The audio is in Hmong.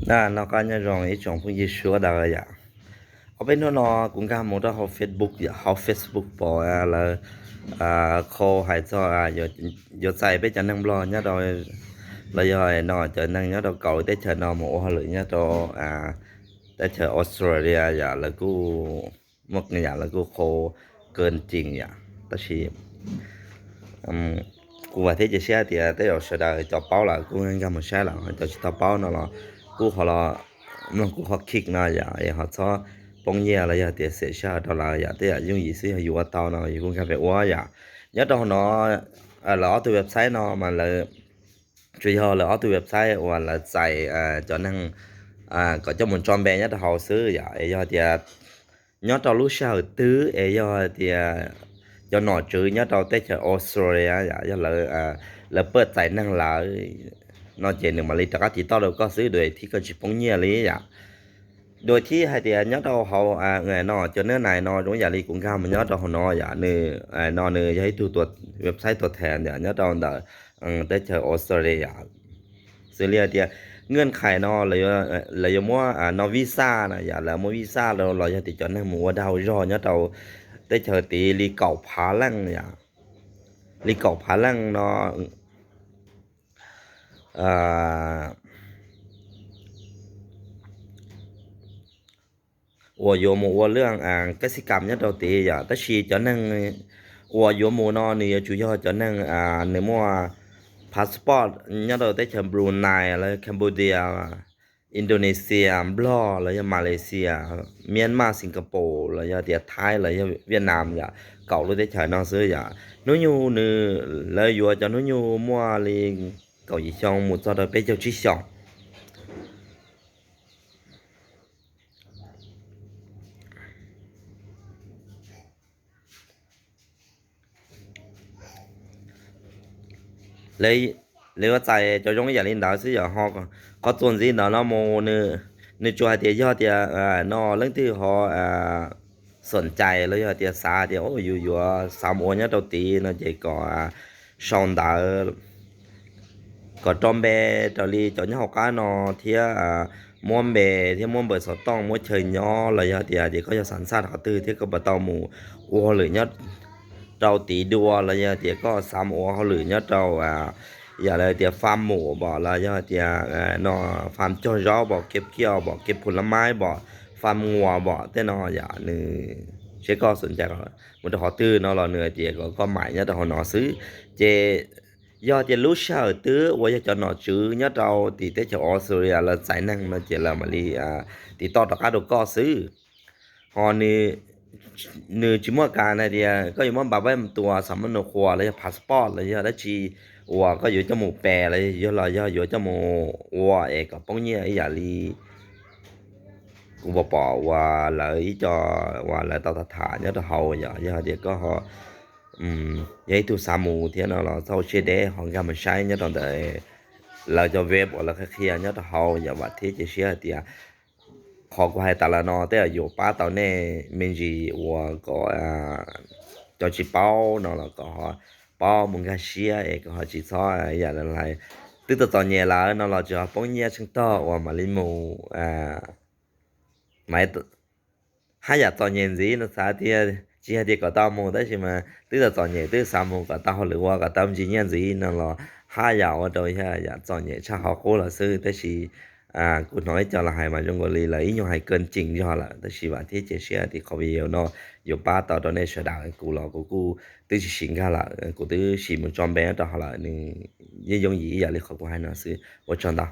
Noj qab nyob zoo ib tsoom phooj ywg sawv daws yom. Ob peb hnub no kuv nkag mus rau hauv Facebook yom, hauv Facebook pom lawv qhau hais txog yuav txais peb cov neeg Nplog nyob rau, los yog no cov neeg nyob rau kaum teb chaws no mus ua hauj lwm nyob rau teb chaws Australia yom, lawv kuj muaj qee yam lawv kuj qhau kawg ceem yom. Tab sis kuv vam thiab cia siab tias tej zaum sawv daws cov paub lawm kuj nkag mus saib lawm, cov tsis tau paub no los kuj ho los mloog kuv qhov clip no yom, es ho txhob poob nyiaj los yog tias xiam sij hawm rau lawv yom, tej yam yooj yim xwb yog yus ua tau no yus kuj nkag pem ua yom. Nyob rau hauv no lawv ob tug website no mas lawv tsuas yog lawv ob tug website uas lawv txais cov neeg kom coj mus tso npe nyob rau hauv xwb yom. Es yog tias nyob rau lub sij hawm twg es yog tias cov nom tswv nyob rau teb chaws Australia yom, yog lawv paj txais neeg lawm no ces nws mam li rov qab tiv toj rau koj xwb, dua thiab koj tsis poob nyiaj li yom. Dua thiab hais tias nyob rau hauv no cov nab nais no zoo yam li kuv nkag mus nyob rau hauv no yom, nws no nws yog ib tug website tuag thees yom nyob rau ntawm teb chaws Australia. Xws li hais tias nkaj qhais no lawv yuav muab no visa na yom, lawv muab visa rau los yog tias cov neeg mus ua dag ua zog nyob rau teb chaws tid li kaum phav leej yom, li kaum phav leej no uas yuav mus ua laj kab xib kam nyob rau tid yom. Tab sis cov neeg uas yuav mus no nws yuav tsum yog cov neeg nws muaj passport nyob rau teb chaws Brunei los yog Cambodia, Indonesia, Nplog los yog Malaysia, Myanmar, Singapore los yog tias Thaib los yog Vietnam yom, kaum lub teb chaws no xwb yom. Hnub nyoog nws, lawv yuav cov hnub nyoog muaj li kaum yim xyoo mus txog rau peb caug tsib xyoos. Lawv yuav txais cov zoo ib yam li ntawd xwb yom. Ho qhov txuas ntxiv ntawm no mus, nws tsuas hais tias yog tias no leej twg ho xom cai los yog tias xav tias yus yuav xav mus ua nyob rau tid no ces kom sau ntawv kom rau npe raws li cov nyob hauv qab no thiab muab npe thiab muab npawb xov tooj, muab chaw nyob los yog tias tias koj yog xav xaj qhov twg thiab koj puas tau mus ua hauj lwm nyob rau tid dua los yog tias koj xav mus ua hauj lwm nyob rau yam li tias fam mum pom los yog tias no fam cog zaub pom, kev kiaj pom, kev phu la maib pom, fam nguas pom tej no yom, nws seb koj xom cai mus rau qhov twg no los nws hais tias kom koj maim nyob rau hauv no xwb. Ces yog tias lub sij hawm twg uas yog cov nom tswv nyob rau tim teb chaws Australia lawv txais neeg no ces lawv mam li tiv toj rov qab rau koj xwb. Ho nws tsis muaj kas hais tias koj yuav muab npa pab tua xam mab nus qhuas los yog passport los yog dab tsi uas koj yuav coj mus pes los yog los yog yuav coj mus ua es kom poob nyiaj ib yam li kuv pom pom uas lawv ib co uas lawv tau tham tham nyob rau hauv yom. Yog tias koj ho yog ib tug xav mus thiab no los txhob ua siab deb ho nkag mus saib nyob rau ntawm lawv cov web uas lawv qhia qhia nyob rau hauv yom. Vam thiab cia siab hais tias qhov kuv hais tas los no tej zaum yuav pab tau nej me ntsis uas kom cov tsis paub no los kom ho paub mus nkag siab es kom ho tsis txhob yam li twb tau txom nyem lawm no los tsis ho poob nyiaj tsheej tog uas mam li mus mas haj yam txom nyem ntxiv no xav tias tsis hais tias kom tau mus tab sis mas twb tau txom nyem twb xav mus kom tau hauj lwm ua kom tau me ntsis nyiaj ntxiv no los haj yam ua rau yam txom nyem tshaj qhov qub los xwb. Tab sis kuv hnov ib co los hais mas zoo nkaus li lawv ib nyuag hais kawg ceem zog lawm, tab sis vam thiab cia siab tias qhov video no yuav pab tau rau nej sawv daws. Kuv los kuv kuj twb tsis sim nkag lawm, kuv twb sim mus tso npe rau hauv lawm, nws yeej yooj yim ib yam li qhov kuv hais no xwb. Ua tsaug ntau.